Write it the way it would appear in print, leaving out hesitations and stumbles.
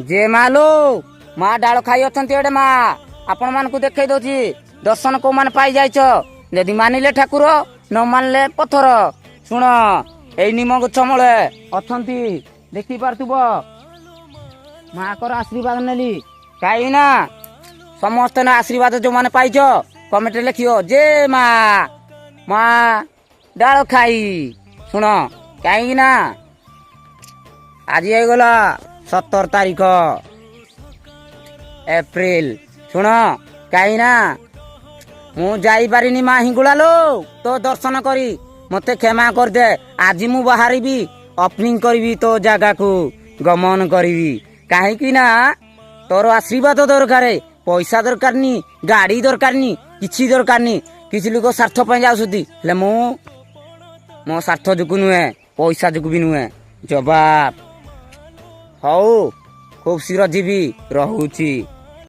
ଯେ ମା ଲୋ, ମା ଡାଳ ଖାଇ ଅଛନ୍ତି ଏଡେ। ମା ଆପଣମାନଙ୍କୁ ଦେଖେଇ ଦଉଛି। ଦର୍ଶନ କୋଉମାନେ ପାଇଯାଇଛ? ଯଦି ମାନିଲେ ଠାକୁର, ନ ମାନିଲେ ପଥର। ଶୁଣ, ଏଇ ନିମ ଗଛ ମୂଳେ ଅଛନ୍ତି, ଦେଖିପାରୁଥିବ। ମାଙ୍କର ଆଶୀର୍ବାଦ ନେଲି, କାହିଁକି ନା ସମସ୍ତେ ନା ଆଶୀର୍ବାଦ ଯୋଉମାନେ ପାଇଛ, କମେଣ୍ଟରେ ଲେଖିବ ଯେ ମା, ମା ଡାଳ ଖାଇ। ଶୁଣ, କାହିଁକି ନା ଆଜି ହେଇଗଲା 17 ତାରିଖ ଏପ୍ରିଲ। ଶୁଣ, କାହିଁକି ନା ମୁଁ ଯାଇପାରିନି ମା ହିଙ୍ଗୁଳା ଲୋ ତୋ ଦର୍ଶନ କରି, ମତେ କ୍ଷମା କରିଦେ। ଆଜି ମୁଁ ବାହାରିବି, ଓପନିଂ କରିବି, ତୋ ଜାଗାକୁ ଗମନ କରିବି। କାହିଁକି ନା ତୋର ଆଶୀର୍ବାଦ ଦରକାର, ପଇସା ଦରକାରନି, ଗାଡ଼ି ଦରକାରନି, କିଛି ଦରକାରନି। କିଛି ଲୋକ ସ୍ୱାର୍ଥ ପାଇଁ ଯାଉଛନ୍ତି, ହେଲେ ମୁଁ ମୋ ସ୍ୱାର୍ଥ ଯୋଗୁ ନୁହେଁ, ପଇସା ଯୋଗୁ ବି ନୁହେଁ। ଜବାବ ହଉ, ଖୁବ୍ ଶୀଘ୍ର ଯିବି। ରହୁଛି।